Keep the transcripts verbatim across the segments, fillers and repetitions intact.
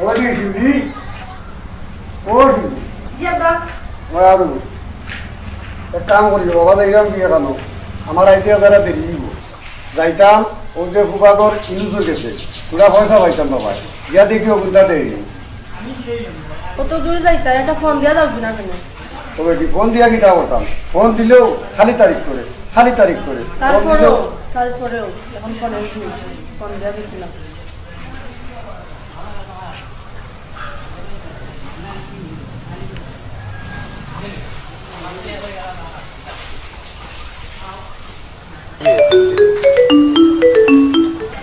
ওই শিবলি, ও শিবলি। জি আব্বা। ওই আরো। এক কাম করি বাবা, যাইরাম কি এখানো? আমার আইতে যারা দেরি হইব। যাইতাম, ও যে ফুবাগর ইনুজর গেছে, পুরা পয়সা পাইতাম বাবা। গিয়া দেখি ও কোনটা দেয়। কত দূর যাইতা, একটা ফোন দিয়া দাও কিনা কেন? তবে কি ফোন দিয়া কিতা করতাম? ফোন দিলেও খালি তারিখ করে, খালি তারিখ করে। ফোন তারপরেও, দিলেও তারপরেও, এখন ফোন দিয়া দেখি না।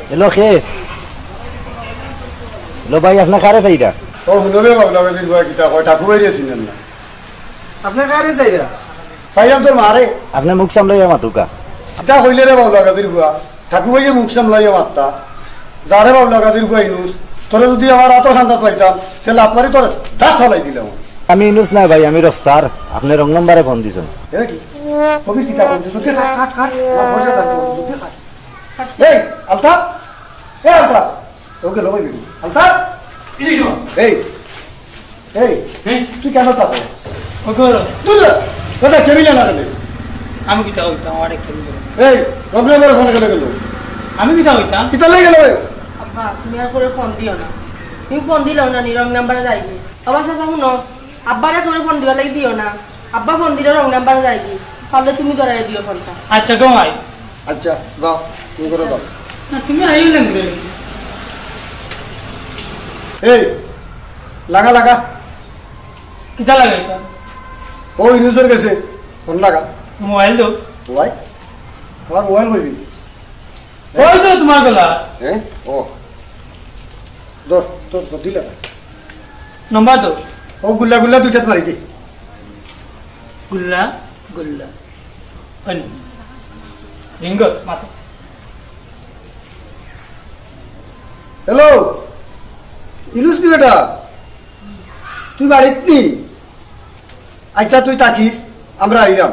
হ্যালো, কে? হ্যালো ভাই, আপনে কারে চাইরা? ও, হুনো রে বাবু, লগে দিন ভাই, কিতা কয়, ঠাকুর বাইরে ছিলেন না। আপনে কারে চাইরা? চাইলাম তোর মারে। আপনে মুখ সামলাইয়া মাতুকা। কিতা কইলে রে বাবু, লগে দিন ভাই? ঠাকুর ভাইয়ে মুখ সামলাইয়া মাততা। যারে বাবলা গাদির গুয়া ইনুস, তোরে যদি আমার আতর খান্দাত পাইতাম, তে লাত মারি তোর দাঁত ফালাই দিলাম। আমি ইনুস না ভাই, আমি রফতার। আপনে রং নাম্বারে ফোন দিছেন। এ কি? কবির কিতা ফোন দিছ? কে কাট, কাট, কাট। আমার পয়সা কাট, কে কাট? এই, আলতা? এ আলতা? ওকে, লগে বেরু। আলতা? এই, এই, হ্যাঁ? তুই কেন চাপো? ও করো। দূর যা। ওটা টেবিলে না রে। আমি কিতা কইতাম, আমার একটা মিনিট। এই, রবি আমার ফোন কেটে গেল। আমি কিতা কইতাম? কিতা লাগে গেল? আব্বা, তুমি আর করে ফোন দিও না। তুমি ফোন দিলাও না, নি রং নাম্বারে যাইবে। বাবা, চাচা, শুনো, আব্বারে করে ফোন দিবার লাগি দিও না। আব্বা ফোন দিলে রং নাম্বারে যাইবে। পারলে তুমি ধরাই দিও ফোনটা। আচ্ছা, ঘুমাই। আচ্ছা, দাও, তুমি করে দাও। না, তুমি আইও না ঘুরে। এই, লাগা, লাগা। কিতা লাগাইতাম? ও ইনুসর গেছে, ফোন লাগা। মোবাইল দাও। মোবাইল? আমার মোবাইল কইবি? ওই তো তোমার গলা। হ্যাঁ? ও। ধর, ধর, ধর, দিলা না। নম্বর দাও। ও গুল্লা, গুল্লা দুইটাত মারি দে। গুল্লা, গুল্লা। হয়নি? রিঙ্গো, মাতো। হ্যালো, ইনুস নি বেটা? তুই বাড়িত নি? আচ্ছা, তুই থাকিস, আমরা আইলাম।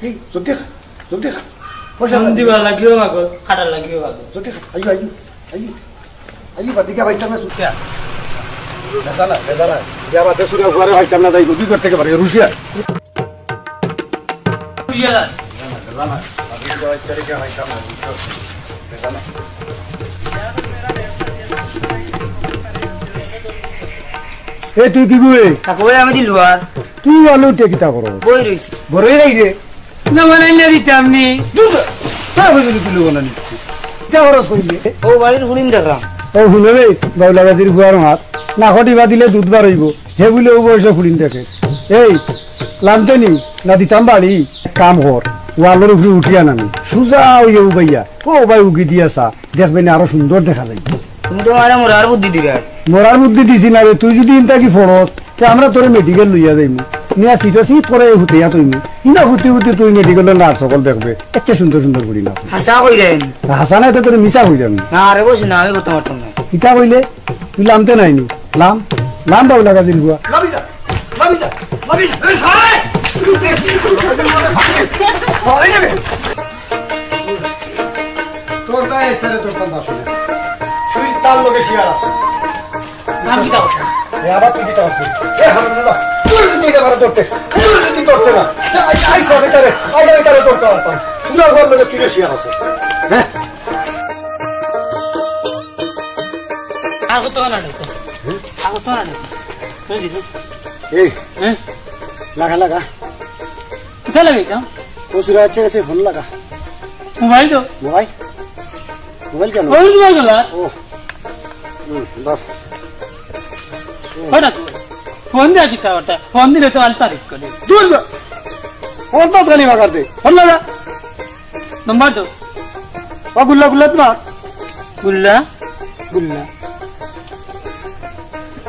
এই, জলদি খা, জলদি খা। পয়সা ফোন দিবা লাগিও পাগল, কাটা লাগিও পাগল। জলদি খা, আইও, আইও, আইও। আইও, বাদ দিকে পাইতাম না, সুতিয়া। বেদা না, বেদা না। যে আমার দেশের উপরে পাইতাম না, তাই দুই ঘর থেকে বাড়ি, রুশিয়া। রুশিয়া। বেদা না, বেদা না। বাদ দিকে পাইতাম না, পাইতাম না, বুঝছো? বেদা না। এ, তুই কি গুয়ে? তাকে ওই আমি দিলু আর। তুই আলু উঠে কিতা করো? বই রইছি। বড়ই নাই রে। না বানাইলে দিতাম নি। দূর যা। হ্যাঁ, হয়ে গেলি তুই বানানি। যা খরচ করিলে। ও বাড়ির হুড়িন দেখলাম। ও হুনো রে, বাউলা গাদির বুয়ার মাত। না খটিবা দিলে দুধ বার হইব। হে বুলে ও বয়সে হুড়িন দেখে। এই, লামতে নি, না দিতাম বাড়ি। কাম কর। ওয়ালর উপরে উঠিয়া নামি। সুজা হইয়া উবাইয়া। ও ভাই উগি দিয়া চা। দেখবে না আরো সুন্দর দেখা যাইব। তুমি তো মারে মরার বুদ্ধি দিবে। মরার বুদ্ধি দিছি না রে, তুই যদি ইনতা কি ফরস, তে আমরা তোরে মেডিকেল লইয়া যাইমু। মিয়া সিটা সিট করে হুতিয়া তুই নি। ইনা হুতি হুতি তুই মেডিকেলের নার্স সকল দেখবে। এত সুন্দর সুন্দর করি না। হাসা কই রে? হাসা না তো তোরে মিছা কই আমি। না রে বসে না, আমি করতে পারতাম না। কিতা কইলে? তুই লামতে নাই নি। লাম, লাম বাবু লাগা দিন গুয়া। লামি যা, লামি যা, লামি যা। এই সারে! সারে যাবে। তোর দায় এসে রে, তোর দাম বাসনে। তুই তার লগে শিয়ার আস। আমি কিতা করছি? এ আবার তুই কিতা করছিস? এ হারামজাদা, তুই যদি এটা ধরতে, তুই যদি ধরতে না। আই, আই, সব এটারে, আই, আই, এটারে ধরতে পারতাম। সুরা ঘর লগে তুই শিয়ার আস। হ্যাঁ? আর কত না দেখো। আর কত না দেখো। এই, হ্যাঁ? লাগা, লাগা। কিতা লাগাইতাম? ও সুরা হচ্ছে গেছে ফোন লাগা। মোবাইল তো? মোবাইল? মোবাইল কেন? মোবাইল মোবাইল গলা। ও। হুম, ধর। হঠাৎ ফোন দেয়া কিতা ওটা? ফোন দিলে তো আলতা রিক করে। দূর যা। ফোন তো খালি বাগার দে। ফোন লাগা। নম্বর তো? ও গুল্লা গুল্লা তোমার? গুল্লা? গুল্লা।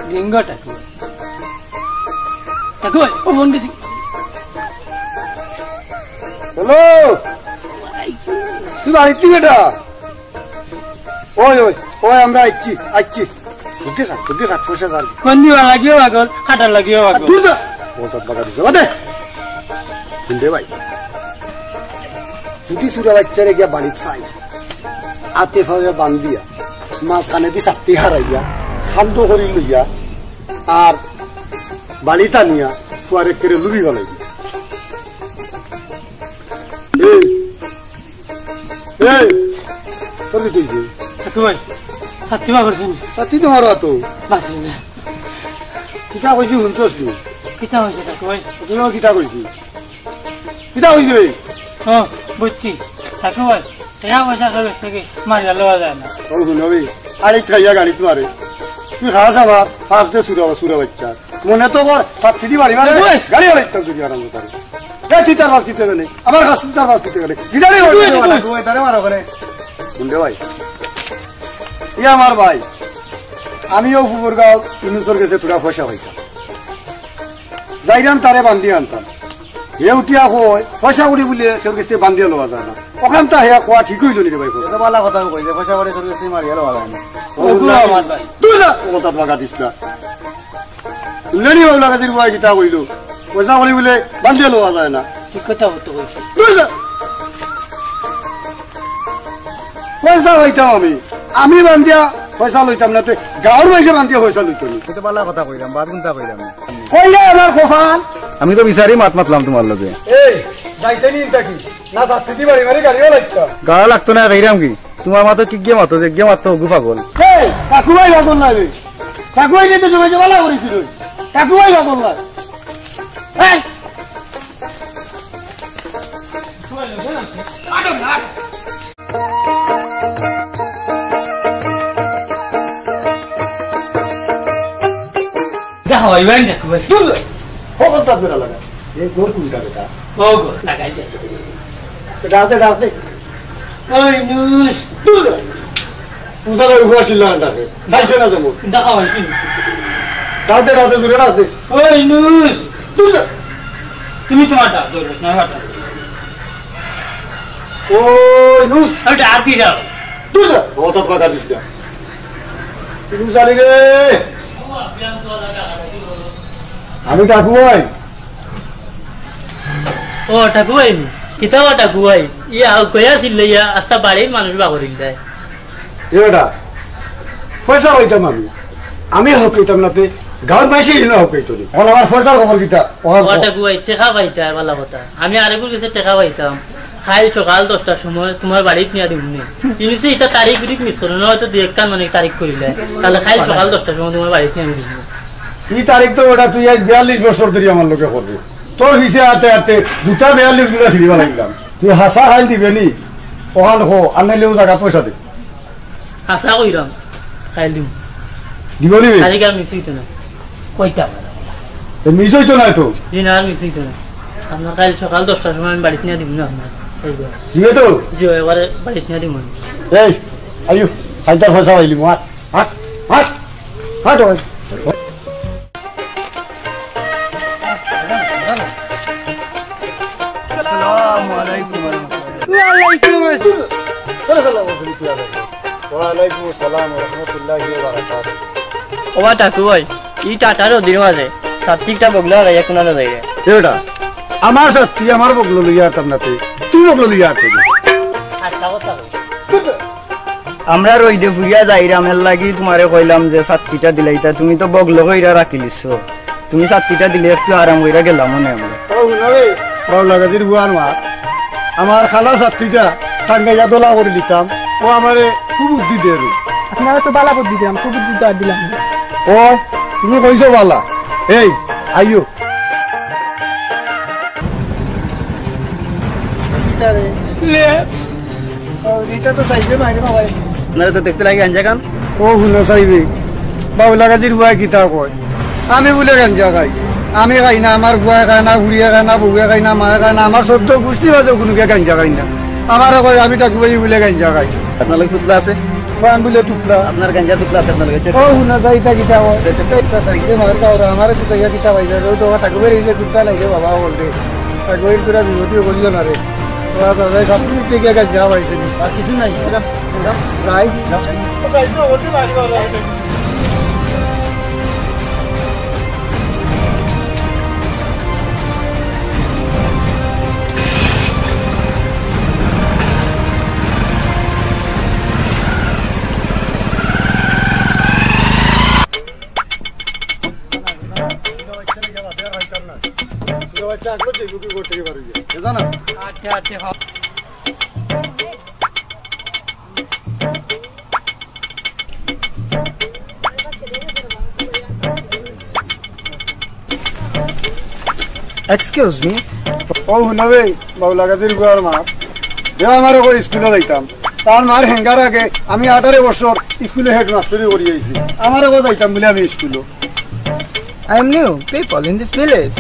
গিঙ্গা টাকু। দেখো, ও ফোন দিছি। হ্যালো। তুই বাড়িতে বেটা? ওই, ওই, ওই, আমরা আইচ্ছি, আইচ্ছি। বুদ্ধি খাট, বুদ্ধি খাট, পয়সা যার। কোন দিবা লাগিও পাগল, কাটা লাগিও পাগল। দূর যা। বলতাম বাগা দিছে, বাদে। শুনতে ভাই। যদি সুরা বাচ্চারে গিয়া বাড়িত পাই, আতে ফাঁকে বান্ধিয়া, মাঝখানে দি চাকতি হারাইয়া, শান্ত করি লইয়া আর বাড়িত আনিয়া ফুয়ারে কেরে লুবি ফালাই দি। এই, এই, তোর কিতা অইছে? কাকু ভাই, ছাত্তি বার করছেন। ছাত্তি তো মারো তো। বাঁচবে না। কিতা কইছি হুনছস তুই? কিতা অইছে কাকু ভাই? তুই কিতা কইছি? কিতা কইছি রে? ও, বুঝছি। কাকু ভাই, টেকা পয়সা কেউর গেছ থাকি মারিয়া লওয়া যায় না। ও হুন বে, গাড়িত খাইয়া গাড়িত মারে। তুই খাস আমার, খাস দে সুরা, সুরা বাচ্চা। মনে তো কর, ছাত্তিদি বাড়ি মারে, ওই! গাড়ি বাড়ি তো তুই আরাম করে। এ, তুই তার বাস দিতে গেলে, আমার কাছ তুই তার বাস দিতে গেলে। গিটারে ওই, ওই, ওই। ওই, তারে মারা করে। হুন রে ভাই। ই আমার ভাই, আমিও ফুবরগাঁও ইউনুসর গেছে থুড়া পয়সা পাইতাম। যাইরাম তারে বান্ধিয়া আনতাম। হে উঠিয়া কয়, পয়সা কড়ি বুলে কেউর গেছ থাকি বান্ধিয়া লওয়া যায় না। অখানতা হে কওয়া ঠিক অইলো নি রে ভাই? ইটা ভালা কথা কইছে, পয়সা কড়ি কেউর গেছ থাকি মারিয়া লওয়া যায় না। ও, ও, আমার ভাই। তুই যা, ও কথা বাগা দিস না। হুনলে নি বাউলা গাজীর ফুয়ায় কিতা কইলো? পয়সা কড়ি বুলে বান্ধিয়া লওয়া যায় না। ঠিক কথা তো কইছে। তুই যা। পয়সা লইতাম আমি। আমি বান্ধিয়া পয়সা লইতাম না, তে গাঁওর মাইনষে বান্ধিয়া পয়সা লইতো নি। ইটা ভালা কথা কইলাম, বাদ গুনতা কইলাম না। কইলে আমার কপাল। আমি তো বিচারি মাত মাতলাম তুমার লগে। এই, যাইতে নি ইনতা কি? না ছাত্তিদি বাড়ি মারি গাড়িও লাগতো। গাড়ি লাগতো না, কইরাম কি? তুমার মাতো কিগিয়ে মাতো, যেগিয়ে মাতো, হগু পাগল। এই, কাকু ভাই পাগল না রে। কাকু ভাই নিতে জমাইতে ভালা করেছিল। কাকু ভাই পাগল না। এই! দেখা হয়, ইভেন দেখা হয়। দূর যা। হকল তাত বেড়া লাগা। এ ঘর কুনটা বেটা? ও ঘর, লাগাই দে। ডাক দে, ডাক দে। ওই নুস। দূর যা। পূজা ভাই উপরে আসিল না ডাকে। যাইছে না যাবো। দেখা হয়, শুন। ডাক দে, ডাক দে, দূরে ডাক দে। ওই নুস। দূর যা। তুমি তোমার ডাক, দৌড় না, আমার ডাক। ওই নুস। আমি ডাক দিয়ে যাও। দূর যা। ও তো কথা দিস না। নুস আলী রে। আমি ডাকু ভাই। ও, টাকু ভাই নি? কিতা বা টাকু ভাই? ইয়া, কইয়া আছিল ইয়া, আস্তা বাড়ির মানুষ বা করিল দেয়। এ বেটা, পয়সা পাইতাম আমি। আমি হক পাইতাম না তে, গাঁওর মাইনষে ইনো হক পাইতো নি। অখন আমার পয়সার খবর কিতা? অখন ও, কও। টাকু ভাই, টেকা পাইতা, ভালা কথা। আমি আরেকগুর গেছে টেকা পাইতাম। কাইল সকাল দশটার সময় তোমার বাড়িত নিয়া দিমু নে। কিন্তু ইটা তারিখ বিরিখ মিস করো না, হয়তো দুই একখান মানে তারিখ করিলে। তাহলে কাইল সকাল দশটার সময় তোমার বাড়িত নিয়া আমি দিমু নে। ই তারিখ তো ওটা তুই আজ বিয়াল্লিশ বছর ধরি আমার লগে করবে। তোর পিছে আতে আতে জুতা বিয়াল্লিশ জোড়া ছিঁড়িবা লাগলাম। তুই হাছা কাইল দিবে নি? অখান কো, আর নাইলে ও জাগাত পয়সা দে। হাছা কইরাম, কাইল দিমু। দিব নি? তারিখ আর মিস অইতো না। কইতাম। এ মিস অইতো না তো? জি না, আর মিস অইতো না। আপনার কাইল সকাল দশটার সময় আমি বাড়িত নিয়া দিমু না আপনার। এই যে। দিবে তো? জি, এবারে বাড়িত নিয়া দিমু। এই, আইও, কাইল তোর পয়সা পাইলিমু, আট। হাট, হাট, হাট ওখানে। আসসালামু আলাইকুম ওয়া রাহমাতুল্লাহ। ওয়ালাইকুম আসসালাম। ওয়ালাইকুম আসসালাম ওয়া রাহমাতুল্লাহি ওয়া বারাকাতুহু। ওবা টাকু ভাই, ই টাটার অধীন আছে, সাত্ত্বিকটা বগলা লাগাইয়া কুনা না যাইরে। এ বেটা, আমার সাত্ত্বিক আমার বগলো লইয়া আরতাম না তে, তুই বগলো লইয়া আরতে। আচ্ছা, কথা কই। আমরা রইদে ফুরিয়া যাইরাম, এর লাগি তুমারে কইলাম যে সাত্তিটা দিলাইতা, তুমি তো বগলো কইরা রাখিলিছো, তুমি সাত্তিটা দিলে একটু আরাম কইরা গেলাম মনে আমরা। ও হুনো রে, বাউলা গাজীর বুয়ার মা, আমার খালা সাত্তিটা টাঙ্গাইয়া দলা করি দিতাম, ও আমারে খুব বুদ্ধি দেয় রে। আপনারা তো বালা বুদ্ধি দিলাম, খুব বুদ্ধি তো আর দিলাম না। ও, তুমি কইছো বালা। এই, আইও। লে। ও, ইটা তো চাইবে মাইরে বাবা। আপনারা তো দেখতে লাগে গাঞ্জা খান। ও, হুনো চাইবে। বাউলা গাজীর বুয়ায় কিতা কয়? আমি বুলে গাঞ্জা খাই। আমি খাই না, আমার বুয়ায় খায় না, ফুড়িয়ে খায় না, বউয়ে খায় না, মায়ে খায় না, আমার চৌদ্দ গুষ্টি বাদে কুনুকে গাঞ্জা খায় না। আমারে কয় আমি টাকু ভাই বুলে গাঞ্জা খাই। আপনার লগে পুতলা আছে? কয় আমি বুলে তুতলা। আপনার গাঞ্জা তুতলা আছে আপনার লগে? ও, হুনো যাই, ইটা কিতা কয়? আচ্ছা। ইটা চাইছে মাইরে বাবা, আমারে তো চাইয়া কিতা পাইছে? ওই তো টাকু ভাই এই যে তুতলা নাই রে বাবা, বলতে। টাকু ভাই তোরা বিপদে করিও না রে। ওরা দাদাই সব কিছু থেকে গাঞ্জা পাইছে নি? আর কিছু নাই। যাই। যাই। ডাকলো যে বুকে করতে পারি। জানো? আচ্ছা, আচ্ছা, হ। Excuse me. ও হুনো বে, বাউলা গাজীর বুয়ার মা। দে আমারে কই স্কুলো যাইতাম। তার মার হেঙ্গার আগে আমি আঠারো বছর স্কুলো হেডমাস্টারি করি আইছি। আমারে কই যাইতাম বলে আমি স্কুলো। I am new people in this village.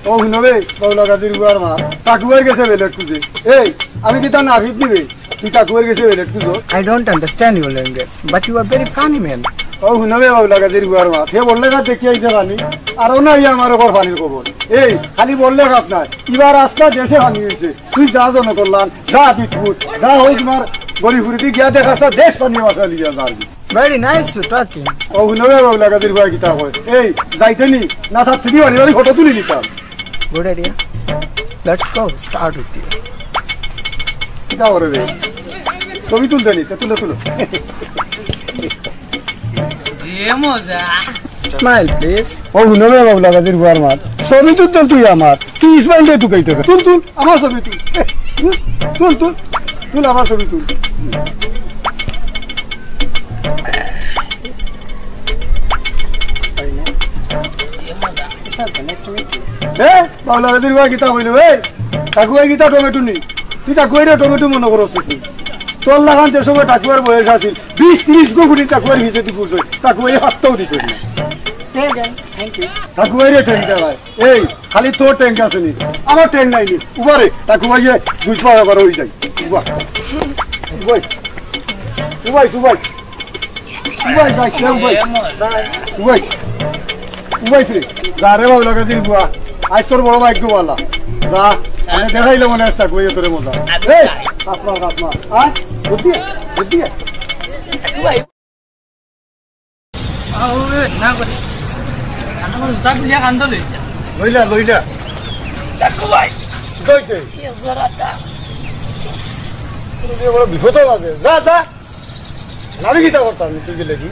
ও হুনো বে, বাউলা গাজীর বুয়ার মা। টাকুয়ার গেছে বেলেট খুঁজে। এই, আমি কিতা নাপিত নি বে? তুই টাকুয়ার গেছে বেলেট খুঁজো। I don't understand your language, but you are very funny man. ও হুনো বে, বাউলা গাজীর বুয়ার মা। হে বললে কাত দেখি আইছে পানি। আর ও না, ইয়া আমার ওপর পানির খবর। এই, খালি বললে কাত নাই। ইবার রাস্তা দেশে পানি হইছে। তুই যা জনকল্যাণ, যা বিটফুট, যা হই তোমার গড়ি ফুরিতে গিয়া দেখ, রাস্তা দেশ পানি বাসা লিয়া যার। Very nice you talking. ও হুনো বে, বাউলা গাজীর বুয়া কিতা কয়? এই, যাইতে নি, না সাত সিটি বাড়ি বাড়ি ফটো তুলি নিতাম। Good idea. Let's go, start with you. কিতা করে বে? ছবি তুলতে নি, তে তুলো, তুলো। যে মজা। Smile, please. ও হুনো বে, বাউলা গাজীর বুয়ার মাত। ছবি তুলতে তুই আমার। তুই ইসমাইল দে তুকাইতে। তুল, তুল, আমার ছবি তুল। এ, তুল, তুল, তুল। তুল, আমার ছবি তুল। এ, বাউলা গাজীর বুয়া কিতা কইলো, এই, টাকুয়াই কিতা টমেটো নি? তুই টাকুয়াইরে টমেটো মনে করস তুই? তোর লাখান যে সময় টাকুয়ার বয়স আছিল, বিশ তিরিশ গো গুলি টাকুয়ার ভিতরে তুই ঘুরছস, টাকুয়াই হাতটাও দিছস না। Say again, thank you. টাকুয়াইরে ঠেং দেওয়ায়। এই, খালি তোর ঠেং আছে নি? আমার ঠেং নাই নি। উবারে, টাকুয়াইয়ে দুই পা এবার হয়ে যায়। উবা। উবাই। উবাই, উবাই। উবাই, যাইস না, উবাই। উবাই। উবাই ফিরে। যা রে বাউলা গাজীর বুয়া। আজ তোর বড় ভাগ্য বালা। যা, আমি দেখাইলে মনে হয় টাকুয়াইয়ে তোরে মজা। এই, কাসমা, কাসমা। আয়, বুদ্ধি, বুদ্ধি। আউ, না করে। কান্দো, কান্দো, কান্দো রে। লইলা, লইলা। দেখো ভাই। কইতে? এ জোরাটা। তুমি বড় বিপদ মাঝে। যা, যা। আমি কিতা করতাম, তুই গেলে কি?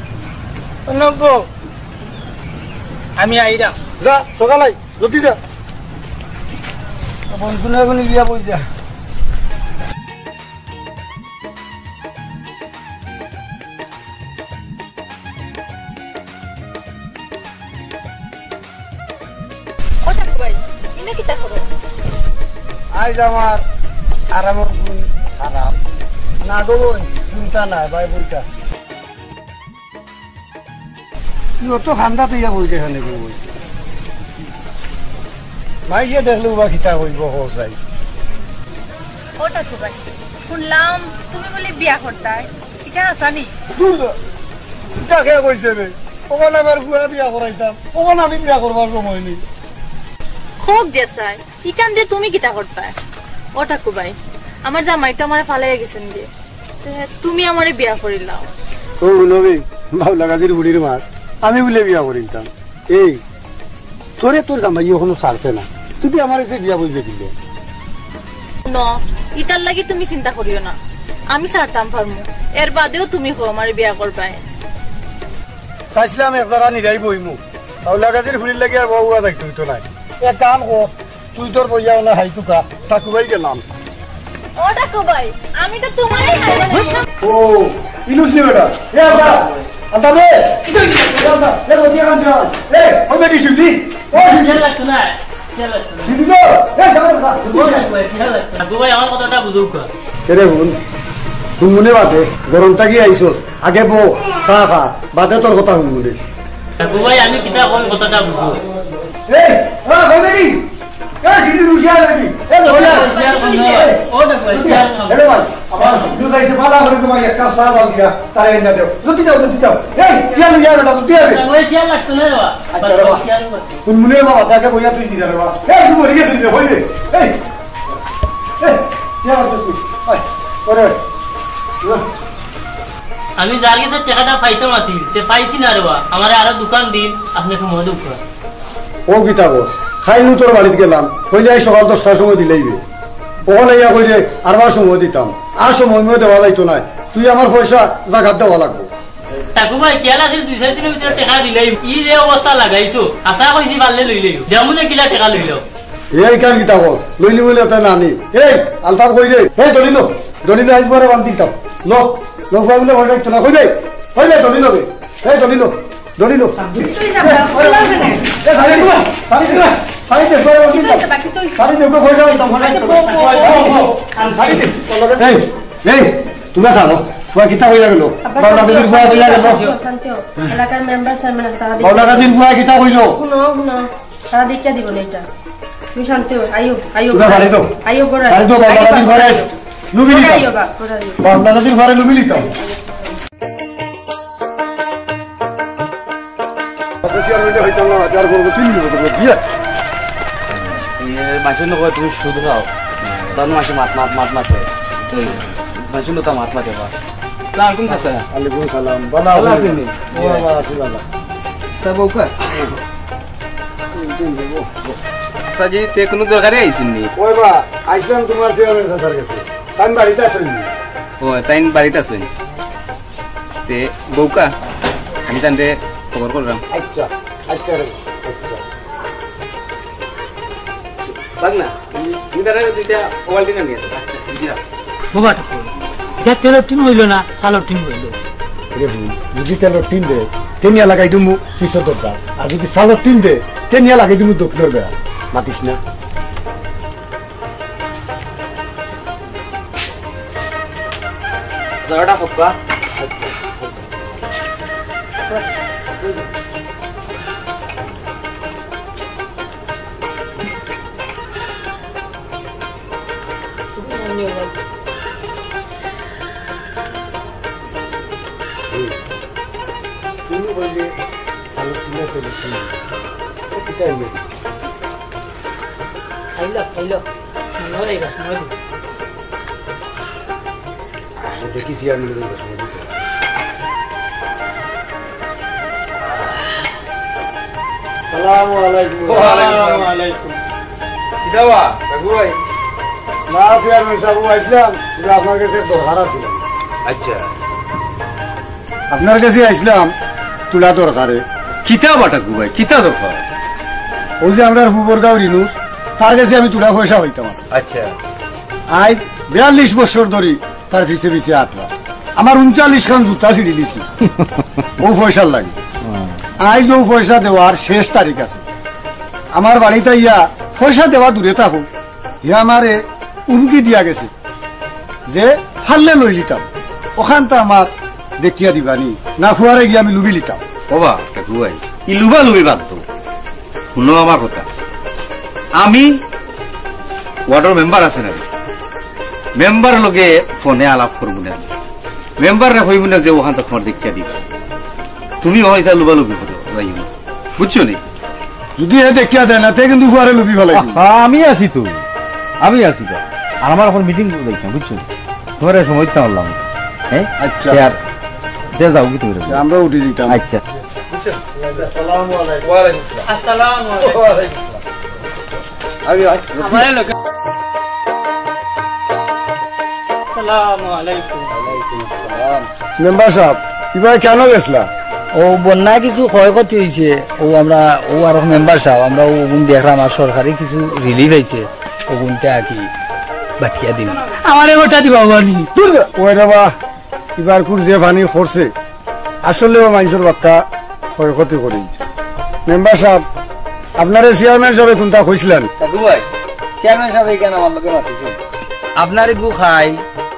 নব্য। আমি আইরাম। যা, সকাল আই, জলদি যা। বন্ধু না, এখন গিয়া বই যা। ও ঠাকু ভাই, ইনো কিতা করো? আইজ আমার আরামর গুণ আরাম। না গো বইন, চিন্তা নাই, ভাই বইটা। তুই অত খান্দা তুই বই দেখা নেবি বই। ভাই যে দেখলে বা কিতা কইব, হো যাই। ও ঠাকু ভাই, শুনলাম তুমি বলে বিয়া করতায়, ইটা হাছা নি? দূর হ। ইটা কে কইছে রে? ওখানে আমার বুয়া বিয়া করাইতাম, ওখানে আমি বিয়া করবার সময় নেই। হোক যে চাই, ইখান যে তুমি কিতা করতায়? ও ঠাকু ভাই, আমার জামাই তো আমারে ফালাইয়া গেছেন গিয়া, তে তুমি আমারে বিয়া করিলাও। ও নবী, বাউলা গাজীর বুড়ির মাত, আমি বুলে বিয়া করিতাম। এই, তোরে তোর জামাই এখনো ছাড়ছে না, তুই আমার যে বিয়া বইবে দিলে। ন, ইতার লাগি তুমি চিন্তা করিও না, আমি ছাড়তাম পারমু। এর বাদেও তুমি কও আমারে বিয়া করবায়। চাইছিলাম এক জাগা নিরাই বইমু, বাউলা গাজীর ফুলির লাগি আর বউয়া যাইতে হইতো নাই। এক কাম কর, তুই তোর বইয়া ওনা হাই তুকা, ঠাকু ভাই গেলাম। ও ঠাকু ভাই, আমি তো তোমারই হাই বানাইবো। ও, ইলুস নি বেটা। এ আতা, আতা বে। এ আতা, এ রোজি খান জান। এ, ওই বেটি শুনলি? ও শুনলি? খেয়াল রাখতো না, খেয়াল রাখতো না। দিদি তো, এ, যা, যা, যা। ও ঠাকু ভাই, খেয়াল রাখতো না। ঠাকু ভাই, আমার কথাটা বুঝুক। এরে হুন, হুনমুনে বাদে, গরম থাকি আইছস, আগে বউ, চা খা, বাদে তোর কথা হুনমুনে। ঠাকু ভাই, আমি কিতা কোন কথাটা বুঝুক? এই, ওরা কই বেটি? এ, সিটি রুশিয়া বেটি। এ, ও ঠাকু ভাই, খেয়াল রাখতো না। ও ঠাকু ভাই, খেয়াল রাখতো না। এরে ভাই, আমার দুধ আইছে, ভালা করে তোমার এক কাপ চা বাল দিয়া, তারে এনে দেও। জলদি যাও, জলদি যাও। এই, শিয়াল ইয়া বেটা, জলদি যাবে। ঠাকু ভাই, খেয়াল রাখতো না রে বাবা। আচ্ছা রে বাবা। খেয়াল রাখতো। হুনমুনে বাবা, তাকে বইয়া তুই দিলে রে বাবা। এই, তুই মরে গেছিস রে, হই রে। এই, এই, কি আবার করছিস? আয়, ওরে। না। আমি যার গেছে টেকাটা পাইতাম আছিল, তে পাইছি না রে বা। আমারে আরো দুখান দিন, আপনে সময় দেউক্কা। ও কিতা গো, খাইলু তোর বাড়িত গেলাম, কইলে এই সকাল দশটার সময় দিলাইবে। ওখানে ইয়া কইলে আরবার সময় দিতাম, আর সময় ময় দেওয়া যাইতো নায়। তুই আমার পয়সা জাগাত দেওয়া লাগবো। ঠাকু ভাই, খেয়াল আছিল দুই চাইর দিনর ভিতরে টেকা দিলাইবো। ই যে অবস্থা লাগাইছো, আশা কইছি পারলে লইলাইও। যেমনে কিলা টেকা লইলাও। এই কাম কিতা কর? লইলি বলে তো না নি। এই, আলতাফ কই রে? এই, দলিল, দলিল আইজ পরে বান্ধিতাম। লো, লো, ফুয়া বলে ভয় লাগতো না। কই রে? কই রে, দলিল রে? এই, দলিল, দলিল। তুই তো এই যাবে, খোলা হবে না। এই, শাড়ি দে, শাড়ি দে, শাড়ি দে, পরে বান্ধিতাম। শাড়ি দে, ওকে ভয় লাগতো, ভয় লাগতো। এই, এই, তোমরা জানো, ফুয়া কিতা কইয়া গেল? আব্বা, বাবলা শান্তি গাজীর হও, ফুয়া কইয়া গেল। শান্তি হও, শান্তি হও। এলাকার মেম্বার চেয়ারম্যান আছে, তারা দেখে বাবলা গাজীর ফুয়া কিতা কইল? শুনো, শুনো। তারা দেখিয়া দিব না এটা। তুমি শান্তি হও, আইও, আইও। তোমরা শাড়ি দাও। আইও, গোড়া। শাড়ি দাও, বাবলা গাজীর ঘরে আইস। লুবি ঘরে নিতাম। আইও, বাপ, ঘরে আইও। বাবলা গাজীর ঘরে লুবি নিতাম। বেশি আর হইলে হইতাম না, আর করবো তিন দিন করবো, বিয়া। এ, মাসে নকয় তুমি সুদ খাও। তখন মাসে মাত, মাত, মাত, মাত করে। এই, মাসে নতা মাত মাতে বা। সালাম আলাইকুম চাচা। ওয়ালাইকুম সালাম। ভালা ভালা আছেন? আছেন নি? ও বাবা, আছি ভালা। তা বউ কই? চাচা জি, তে কোনো দরকারে আইছেন নি? ওই বা, আইছিলাম তোমার চেয়ারম্যান চাচার কাছে। তাই বাড়িত আছেন নি? ও, তাই বাড়িত আছেন। তে বউকা, আমি তানরে খবর করলাম। আচ্ছা, আচ্ছা রে, আচ্ছা। বাদ না, তুমি তারা দুইটা ওয়ালটিন আনিয়া দাও। জি না। বাবা, যা তেলর টিন হইল না, চালর টিন হইল। রে বউ, যদি তেলর টিন দে, তেনিয়া লাগাই দিমু পিছর দরজা। আর যদি চালর টিন দে, তেনিয়া লাগাই দিমু দক্ষিণর বেড়া। মাতিস না। জগাটা হক্কা। তুমি বললে, ভালো ছিল তো বেশি। ও, কিতা হইল? খাইল, খাইল। মনে হয় এই গাছ, মনে হয়। আমি দেখি চেয়ারম্যানের কাছে। সালামু আলাইকুম। ওয়ালাইকুম আলাইকুম। কিতা বা, কাকু ভাই? না, চেয়ারম্যান সাহেব, আইছিলাম, কিন্তু আপনার কাছে দরকার আছিল। আচ্ছা। আপনার কাছে আইছিলাম, তুলা দরকারে। কিতা বা কাকু ভাই, কিতা দরকার? ওই যে আমরার ফুবর গাঁওর ইনুস, তার কাছে আমি তুলা পয়সা পাইতাম আছে। আচ্ছা। আইজ বিয়াল্লিশ বছর ধরি তার পিছে পিছে আটরা। আমার ঊনচল্লিশ খান জুতা ছিঁড়ি দিছি। ও পয়সার লাগি। হুম। আইজ ও পয়সা দেওয়ার শেষ তারিখ আছে। আমার বাড়িত আইয়া পয়সা দেওয়া দূরে থাকুক, হে আমারে হুমকি দিয়া গেছে যে পারলে লই লিতাম, ওখান তো আমার দেখিয়া দিবানি, না ফুয়ারে গিয়া আমি লুবি লিতাম। ও বা, কাকু ভাই, ই লুবা লুবি বাদ দেও। হুনো আমার কথা। আমি ওয়ার্ডর মেম্বার আছে না, মেম্বার লগে ফোনে আলাপ করবো না। মেম্বাররে কইবো না যে ওখান তো তোমার দেখিয়া দিবা। তুমি হয়তো লুবা লুবি করো, যাই হোক। বুঝছো নি? যদি হে দেখিয়া দেয় না, তে কিন্তু ফুয়ারে লুবি ফেলাই দিবো। আহা, আমি আছি তো। আমি আছি তো। আর আমার এখন মিটিং যাইতাম, বুঝছো? তোমার সময় দিতে পারলাম না। হ্যাঁ? আচ্ছা। তে আর, তে যাও কি তুমি? আমরা উঠি দিতাম। আচ্ছা। বুঝছো? আসসালামু আলাইকুম। ওয়ালাইকুম আসসালাম। আসসালামু আলাইকুম। ওয়ালাইকুম আসসালাম। আগে আয়। আমারে লোকে। আসসালামু আলাইকুম। ওয়ালাইকুম আসসালাম। মেম্বার সাহেব, ইবায় কেনে গেছলা? ও বন্যায় কিছু ক্ষয়ক্ষতি হইছে, ও আমরা, ও আর মেম্বার সাহেব, আমরা ও গুন দেখলাম আর সরকারি কিছু রিলিফ আইছে, ও গুনতে আর কি বাটিয়া দিন। আমারে ওটা দিবা বানি। দূর যা। ওই রে বা, ইবার কুর যে পানি করছে, আসলে ও মাইনষর বাক্কা ক্ষয়ক্ষতি করি দিছে। মেম্বার সাহেব, আপনারে চেয়ারম্যান সাহেবে কুনটা কইছিলেন? কাকু ভাই, চেয়ারম্যান সাহেব এখানে আমার লগে মাতিছে। আপনারে গু খাই,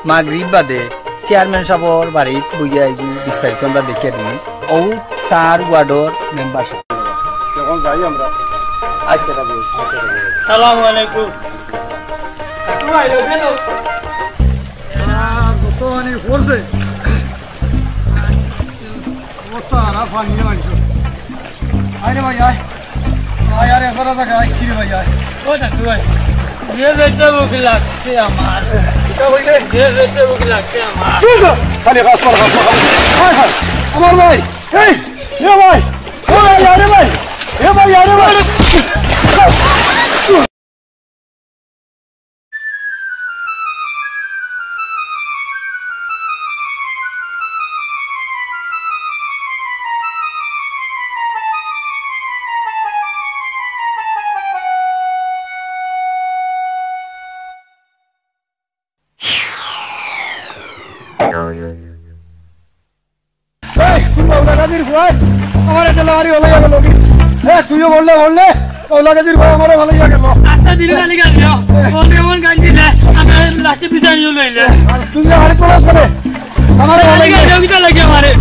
মাগরিব বাদে চেয়ারম্যান সাহেবর বাড়িত বইয়া এই যে বিস্তারিত আমরা দেখিয়া দিই। ও তার ওয়ার্ডর মেম্বার সাহেব। এখন যাই আমরা। আচ্ছা, কাকু। আচ্ছা, কাকু। সালামু আলাইকুম। কাকু ভাই, ওখানে। আর কত পানি পড়ছে। অবস্থা খারাপ, পানি নিয়ে মানছো। আয় রে ভাই, আয়। আয়, আরে, এবার জায়গা আইছি রে ভাই, আয়। ও কাকু ভাই, যে পেটে ভুক লাগছে আমার। কিতা কইলে? যে পেটে ভুক লাগছে আমার। দূর যা। খালি কাজ কর, কাজ কর, কাজ কর। আয়, আয়। আমার ভাই, এই, এ ভাই, এ ভাই, আরে ভাই, এ ভাই, আরে ভাই। কাজির ফুয়ায় আমার একটা লাড়ি হলো গেল। এ, তুইও বললে, বললে, ও লাগাজির ভাই আমারও ভালো গেল। আস্তা দিলে গালি গালি, ও এমন গালি দিলে, আমি লাস্টে বিচার নিয়ে লইলে। আর তুই যে আরে তোরা করে, আমার ভালো গালি গালি, ওকে লাগে আমারে।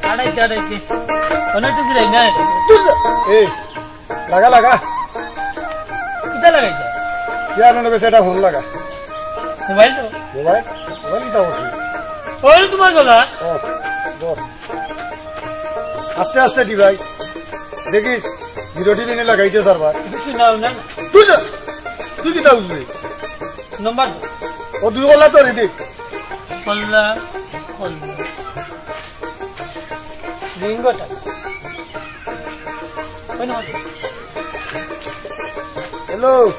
আড়াইতে, আড়াইতে। অনেক তো দিলাই না। এই, লাগা, লাগা। কিতা লাগাইছে? চেয়ারম্যানের কাছে একটা ফোন লাগা। মোবাইল তো? মোবাইল? মোবাইল কিতা করছিস? ওই তোমার গলা। ও, ধর। আস্তে আস্তে টিপাইস। দেখিস, বিরোধী দিনে লাগাইতে সারবার। কিছু নাও না। তুই যা। তুই কিতা বুঝবি? নম্বর। ও দুই গলা তো রেডি। কল্লা, কল্লা। রিঙ্গটা। ওই না। হ্যালো।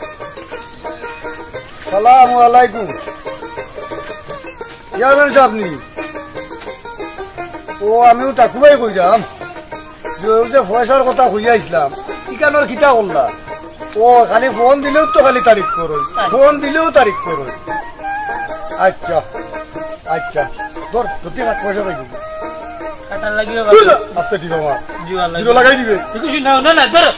সালামু আলাইকুম। চেয়ারম্যান সাহেব নি? ও, আমিও তাকুবাই কইরাম। যে ওই যে পয়সার কথা কইয়া আইছলাম, ইখানোর কিতা করলা? ও, খালি ফোন দিলেও তো খালি তারিফ করো, ফোন দিলেও তারিফ করো। আচ্ছা, আচ্ছা, ধর, ধরতে কাট পয়সা পাইবি। কাটার লাগিও তুই যা, আস্তে টিপা মার। জিওয়া লাগে। জিরো লাগাই দিবে। তুই কিছু নাও, না, না, ধরো।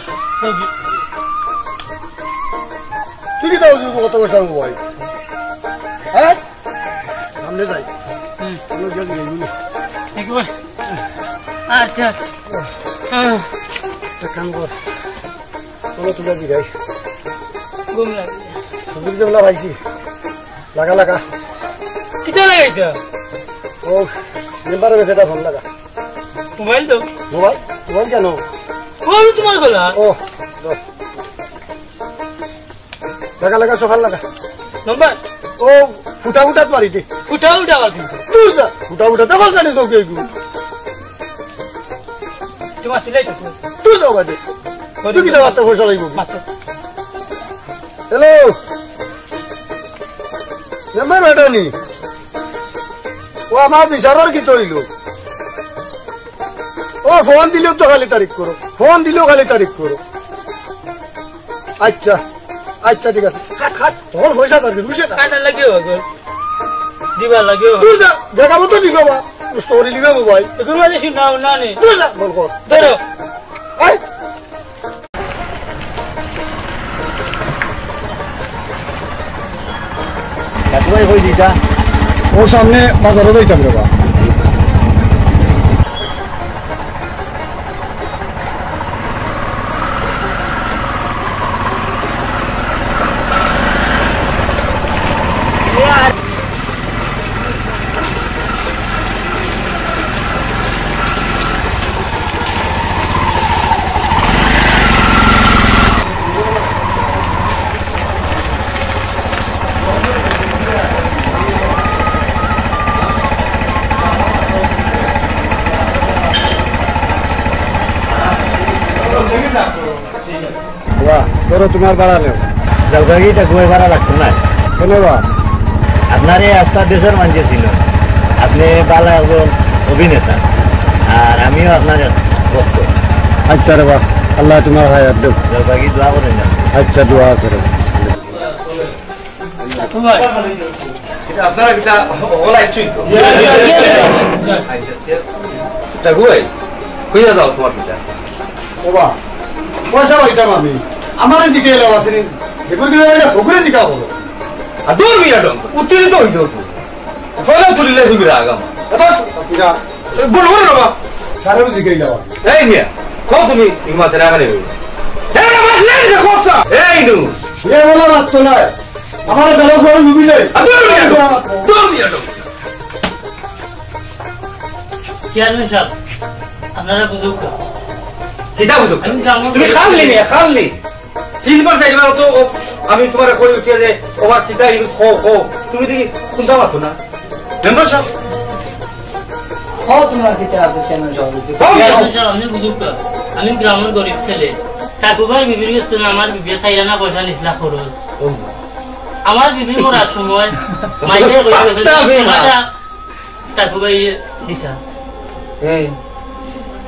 তুই কি তাও কত পয়সা পাবো ভাই? হ্যাঁ? সামনে যাই। হুম। আমরা গিয়ে যাই, বুঝলি? একবার। আচ্ছা। আহ। এক কাম কর। চলো, তুই যাবি, যাই। ঘুম লাগে। সুযোগ যে বলা পাইছি। লাগা, লাগা। কিতা লাগাইছ? ও, মেম্বারের কাছে একটা ফোন লাগা। মোবাইল তো? মোবাইল? মোবাইল কেন? ও, আমি তোমার গলা। ও, ধর। লাগা, লাগা, সকাল লাগা। নম্বর? ও, ফুটা ফুটাত মারি দে। ফুটা ফুটা মারি দে। তুই যা, ফুটা ফুটা, তখন জানি তোকে এগু। তোমার সিলাই তো। তুই যাও বাজে। তুই কি যাওয়ার তো পয়সা লাগবো? মাত্র। হ্যালো। মেম্বার বেটা নি? ও আমার বিচারর কিতা অইলো? ও ফোন দিলেও তো খালি তারিফ করো, ফোন দিলেও খালি তারিফ করো। আচ্ছা, আচ্ছা, ঠিক আছে। খাট, খাট, তোর পয়সা দরকার, বুঝছে না? কাটা লাগিও গো। দিবা লাগিও। তুই যা, জায়গা মতো দিবা বা। স্টোরি দিবে মোবাইল। তুমি মানে শুনাও না নে। তুই যা, বল কর। ধরো। এই। কাকুভাই কই দিতা? ও সামনে বাজারো যাইতাম রে বা। বাহ, ধরো তোমার ভাড়া নেও। যাওগা গি, ইটা কুয়াই ভাড়া লাগতো না। কেনে বা? আপনারে আস্তা দেশর মানষে চিনইন। আপনে ভালা একজন অভিনেতা, আর আমিও আপনার ভক্ত। আচ্ছা রে বা, আল্লায় তোমার হায়াত দেউক। যাওগা গি, দোয়া করইন না। আচ্ছা, দোয়া আছে রে বা। এটা আপনারা কিতা অকল আইছইন তো? আচ্ছা, তা কই? কইয়া যাও তোমার কিতা? ও বা, পয়সা পাইতাম আমি। আমারে জিকাইলাও আছে নি? যে করে দিলে এটা বগুড়ে জিকা বলো। আর দূর মিয়া ডম, উত্তেজিত হইছো তুমি। ফলে তুলিলে তুমি রাগ আমার। এ বস, পিরা। এ বড় বড় বাবা। কারেও জিকাইলাও। এই মিয়া, কও তুমি, ইমাতে রাগ নেই। এই মিয়া, মাত নেই রে, কস্তা। এই নু। এ বলা মাত তো নাই। আমার সারা সবাই ডুবি যায়। আর দূর মিয়া ডম, দূর মিয়া ডম। চেয়ারম্যান সাহেব, আপনারা বুঝুক তো। কিতা বুঝুক? আমি জানবো তুমি না। খালনি মিয়া, খালনি। তিনবার চাইরবার তো ও, আমি তোমারে কই উঠিয়া যে, "ওবা, কিতা ইউজ কও, কও।" তুমি দেখি কোনটা মাতো না। মেম্বার সাহেব। কও তোমার কিতা আছে, চেয়ারম্যান সাহেব? কও। চেয়ারম্যান সাহেব, আপনি বুঝুক তো, আমি গ্রামের গরিব ছেলে। ঠাকুরবার বিবির কাছ থেকে আমার বিবিয়ে চাইর আনা পয়সা নিছিলা খরচ। ও। আমার বিবি মরার সময় মাইকে কইয়া গেছে, পাত্তা আমি না। পয়সা ঠাকুরবাই দিতা। এই,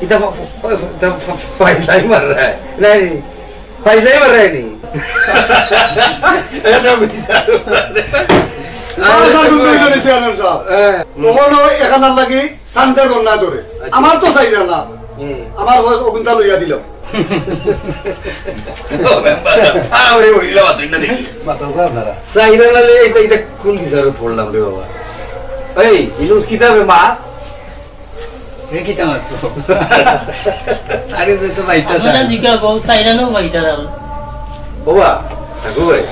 কিতা ফ-, ফ-, ফ-, ফ-, ফ-, ফাইজলাই মার রা হ্যায়? নাই। ফাইজলাই মার রা হ্যায় নি? এটা বিচার। আচ্ছা, তুমি তো চেয়ারম্যান সাহেব। হ্যাঁ। তখন ওই এখানার লাগি শান্তে গন্যা ধরে। আচ্ছা। আমার তো চাইরা না। হুম। আমার হয় অগুনতা লইয়া দিলাম। ও, মেম্বার সাহেব, আরে, ওই লাভ তুই না দেখি। মাথা উঠা আপনারা। চাইরা না লইয়া এটা, এটা কোন বিচারত পড়লাম রে বাবা? এই, ইনুস কিতাবে মা? এ কিতা মাতবো? আরে, যে তো বাইতা আমরা না। জিকা বউ, চাইরা নাও বাইতা না। বাবা, ঠাকুর ভাই,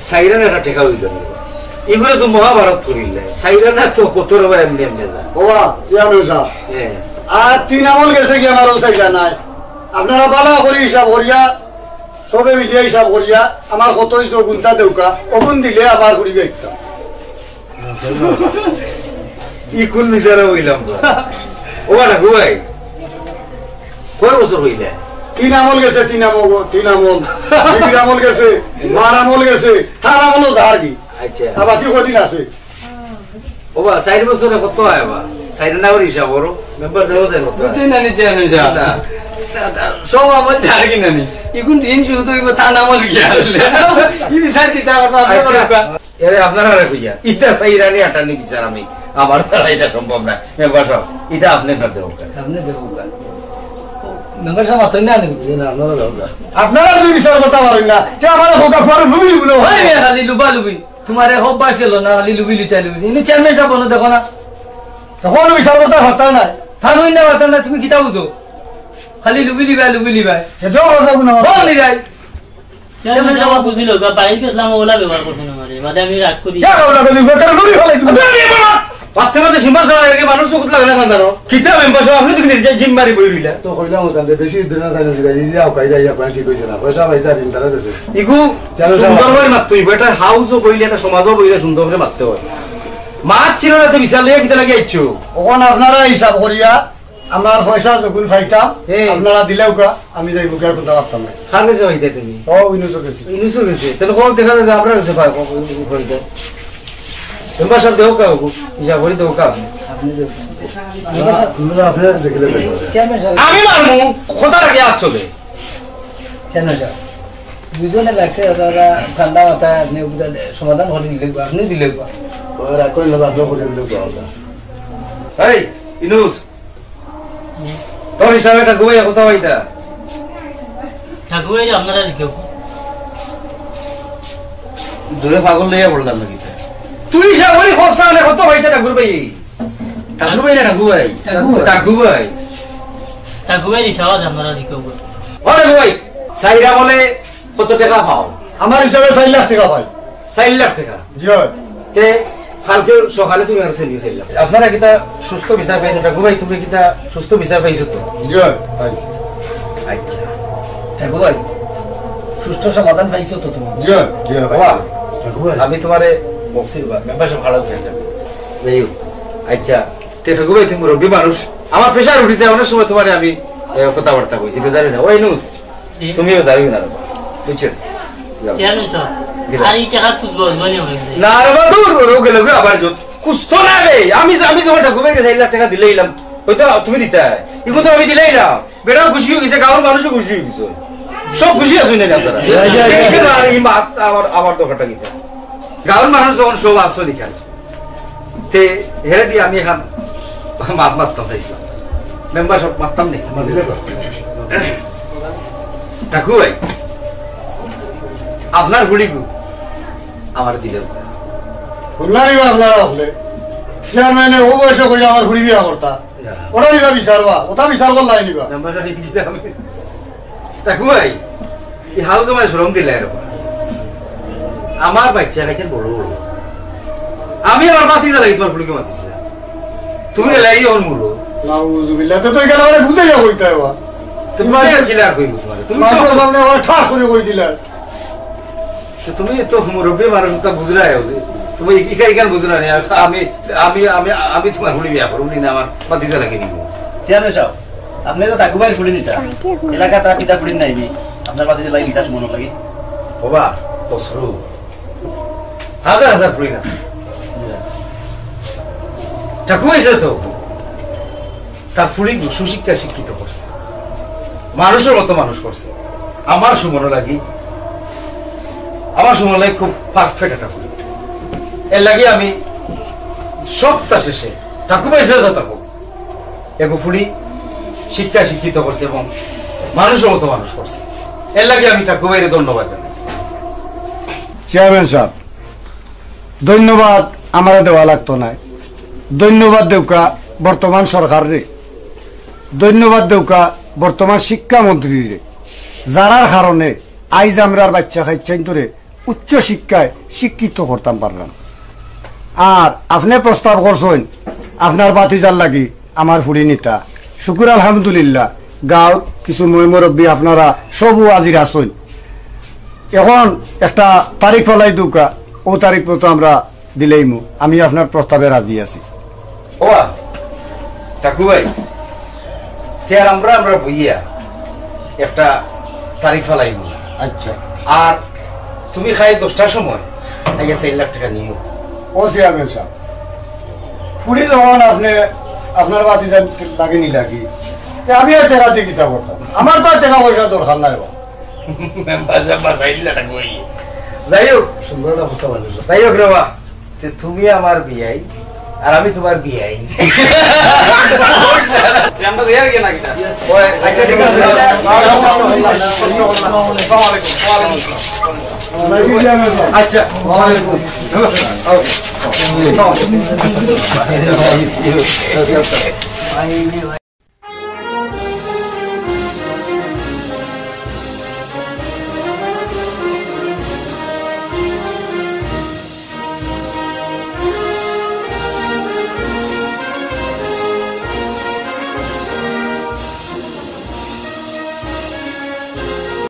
চাইরা না একটা টেকা অইল না। এগুলো তো মহাভারত করিলে। চাইরা না তো কত রে ভাই এমনি এমনি যা। বাবা, চেয়ারম্যান সাহেব। হ্যাঁ। আর তিন আমল গেছে কি আমার ও চাইরা নাই? আপনারা বালা করি হিসাব করিয়া, সবে মিলিয়া হিসাব করিয়া, আমার কত হইছে অগুনতা দেউকা, অগুন দিলে আবার ঘুরি যাইতাম। ই কোন বিচারে অইলাম তো? ও বা ঠাকুর ভাই, কয় বছর অইলে? তিন আমল গেছে, তিন আমল, তিন আমল। বিবির আমল গেছে, মার আমল গেছে, তার আমলও যার কি। আচ্ছা। আর বাকি কদিন আছে? ও বা, চাইর বছরে কত হয় বা? চাইর না ওর হিসাব করো, মেম্বার দেওয়া যায় কত হয়? বুঝছি না, নিচে আমি যা। না। সব আমার যার কি নানি। এখন দিন শুরু তো হইব, তার নামও লিখে আসলে। ইনি থাকি, তার আপনার আচ্ছা। এরে আপনারা রে কইয়া, ইটা চাইরানি আটানি বিচার আমি, আমার দ্বারা এটা সম্ভব না। মেম্বার সাহেব, ইটা আপনি না দেওয়া। আপনি দেওয়া। মেম্বার সাহেব, মাতইন না, আমি বুঝি না, আপনারা দেওয়া। আপনারা যদি বিচার করতে পারেন না, তে আমার হোক, আপনারা লুবি লুবি না। ওই মিয়া, খালি লুবা লুবি। তোমার এই অভ্যাস গেল না, খালি লুবি লিতা লুবি। ইনি চেয়ারম্যান সাহেব বলো, দেখো না। তখন বিচার করতে পারতাম না। থানুই না পারতাম না, তুমি কিতা বুঝো? খালি লুবি লিবায়, লুবি লিবায়। এটাও কথা গুণ আমার। বল নি ভাই। চেয়ারম্যান সাহেব বুঝিল, গা-, বাইরে গেছিলাম, ওলা ব্যবহার করছে না আমারে। বাদে আমি রাগ করি। ইয়া, ওলা করি, ওটা লুবি ফেলাই তুমি। আরে বাবা! মারতে মারতে সিম্বা ছাড়া এর মানুষ চকুত লাগে না, কান্দারো। কিতা মেম্বার সাহেব, আপনি তো নিজে জিম মারি বই রইলা। তো কইলাম ওখান থেকে বেশি দূরে না জানি, এই যে আও কায়দা ইয়া পানি ঠিক হইছে না। পয়সা পাইতা দিন তারা গেছে। ইগু জানো সুন্দর সাহেব। করে মারতে হইব, এটা হাউসও বইলে, এটা সমাজও বইলে সুন্দর করে মারতে হয়। মাছ ছিল না তো বিশাল লইয়া কিতা লাগে আইছো? ওখানে আপনারা হিসাব করিয়া আমার পয়সা যখন পাইতাম, এই। আপনারা দিলেও কা, আমি যাই বুকে আর কোথাও পারতাম না। কার কাছে পাইতে তুমি? ও, ইনুসের কাছে। ইনুসের কাছে? তাহলে কখন দেখা যায় যে আপনার কাছে পাই, কখন, কখন পাইতে? মেম্বার সাহেব দেও কা, হিসাব করি দেও কা। আপনি দেও। আমরা, আমরা আপনার দেখলে দেখবো। চেয়ারম্যান সাহেব। আমি মারমু, কথা রাখে আর চলে। চেয়ারম্যান সাহেব, দুজনে লাগছে, দাদা, ঠান্ডা মাথায় আপনি ওগুলা সমাধান করে দিলে, আপনি দিলে। ওরা কইলে আপনি করে দিলে আমরা। এই, ইনুস, জি। তোর হিসাবে ঠাকুভাই কোথাও এটা? ঠাকুভাই আপনারা লিখে। দূরে পাগল লইয়া বললাম নাকি? তুই হিসাব করি খরচা আনে কত হইতে ঠাকুর ভাই? ঠাকুর ভাই না ঠাকুর ভাই? ঠাকুর ভাই। ঠাকুর ভাই। ঠাকুভাই হিসাব আছে আপনারা লিখে। ও ঠাকুর ভাই, সাইরা বলে কত টাকা পাও? আমার হিসাবে চার লাখ টাকা পাই। চার লাখ টাকা? জি অয়। তে কালকে সকালে তুমি আর সেলিও চাইলাম। আপনারা কিতা সুস্থ বিচার পাইছো? ঠাকুর ভাই, তুমি কিতা সুস্থ বিচার পাইছো তো? জি অয়, পাইছি। আচ্ছা। ঠাকুর ভাই, সুষ্ঠু সমাধান পাইছো তো তুমি? জি অয়, জি অয়, বাবা, ঠাকুর ভাই। আমি তোমারে বক্সির বা মেম্বারশিপ ভাড়া উঠে যাবে। যাই হোক, আচ্ছা, তে ঠাকুর ভাই, তুমি মুরব্বী মানুষ, আমার প্রেশার উঠে যায়, অনেক সময় তোমারে আমি, এ, কথাবার্তা কইছি, বেজারি না। ওই নুস, জি। তুমিও যাবি না রে বাবা, বুঝছো? যাও। চেয়ারম্যান সাহেব, গেলাম। আর এই টাকা খুঁজবো, মনে হয় না। না রে বাবা, দূর, ওরে, ও গেল গো, আবার যত। কুস্তো না রে, আমি, আমি তোমার ঠাকুর ভাইরে চার লাখ টাকা দিলাইলাম, হয়তো তুমি দিতায়, এখন তো আমি দিলাইলাম, বেটাও খুশি হয়ে গেছে, গাঁওর মানুষও খুশি হয়ে গেছে, সব খুশি আছো না আপনারা? জি, জি, জি। এই যে না, এই মাত আমার, আমার দরকারটা কিতা? গাঁওর মানুষ যখন সব আছো লিখা, তে হেরে দিয়ে আমি এখন মাত মারতাম চাইছিলাম। মেম্বার সাব মারতাম নি। ঠাকুর ভাই, আপনার ফুড়িগু আমার দিলে। হুনলা নি বা আপনারা আসলে? চেয়ারম্যানে ও বয়সে কইরা আমার ফুড়ি বিয়া করতা। ওটা নিবা বিচারবা, ওটা বিচার করলাই নিবা। মেম্বার সাব, এই দিলাম। ঠাকুর ভাই, এই হাউস আমায় শরম দিলে এরকম। আমার বাচ্চা কাচ্চা বড় বড়। আমি আমার বাতিজা লাগি তোমার ফুড়িগু মাতিছিলাম। তুমি এলাই অন মুলো। নাউজুবিল্লাহ, তো, তো এখানে আমার বুঝে যাবো এটা এবার। তুমি বাড়ি কিলা কইবো তোমার? তুমি তো সামনে আমার ঠাস করে কই দিলা। তো তুমি তো মুরব্বী মানুষ, তা বুঝরায় যে তুমি ইকা-, ইকান বুঝরায় না। আর আমি, আমি, আমি, আমি তোমার ফুড়ি বিয়া করমু নি না, আমার বাতিজা লাগি নিব। চেয়ারম্যান সাব, আপনি তো ঠাকুর ভাইর ফুড়ি নিতা। এলাকাত আর কিতা ফুড়ি নাই নি? আপনার বাতিজা লাগি নিতা মনে লাগে? বাবা, খসরু, হাজার হাজার ফুড়ি আছে। ঠাকুর ভাই যে তো তার ফুড়ি সুশিক্ষা শিক্ষিত করছে, মানুষের মতো মানুষ করছে। আমার সুমন লাগি, আমার সুমন লাগি খুব পারফেক্ট একটা ফুড়ি। এর লাগি আমি সপ্তাহ শেষে ঠাকুরবাই যে যত থাকো, এগু ফুড়ি শিক্ষা শিক্ষিত করছে এবং মানুষের মতো মানুষ করছে। এর লাগি আমি ঠাকুরবাইরে ধন্যবাদ জানাই। চেয়ারম্যান সাহেব, ধন্যবাদ আমারে দেওয়া লাগতো নায়। ধন্যবাদ দেউক্কা বর্তমান সরকাররে, ধন্যবাদ দেউক্কা বর্তমান শিক্ষামন্ত্রীরে, যারার কারণে আইজ আমরার বাইচ্চা কাইচ্চাইন্তরে উচ্চ শিক্ষায় শিক্ষিত করতাম পারলাম। আর আপনে প্রস্তাব করছইন আপনার ভাতিজার লাগি আমার ফুড়ি নিতা। শুকুর আলহামদুলিল্লাহ, গাঁওর কিছু ময়-মুরব্বি আপনারা সবউ হাজির আছইন। এখন একটা তারিখ ফালাই দেউক্কা, অউ তারিখ মতো আমরা দিলাইমু। আমি আপনার প্রস্তাবে রাজি আছি। ওবা, ঠাকুরবাই, তে আর আমরা, আমরা বইয়া একটা তারিখ ফালাইমু। আচ্ছা। আর তুমি কাইল দশটার সময় আইয়া চাইর লাখ টেকা নিও। ও চেয়ারম্যান সাহেব, ফুড়ি যখন আপনে আপনার ভাতিজার লাগি নিলাগি, তে আমি আর টেকা দি কিতা করতাম? আমার তো আর টেকা পয়সার দরকার নাই বা। মেম্বার সাহেব বাঁচাইলা ঠাকুরবাই। যাই হোক, সুন্দর একটা প্রস্তাব আনছো। যাই হোক রে বা, তে তুমি আমার বিয়াই, আর আমি তুমার বিয়াই। আমরা যাই আর কি না কিতা? ওই, আচ্ছা, ঠিক আছে। আসসালামু আলাইকুম। আচ্ছা, ওয়ালাইকুম। ওকে।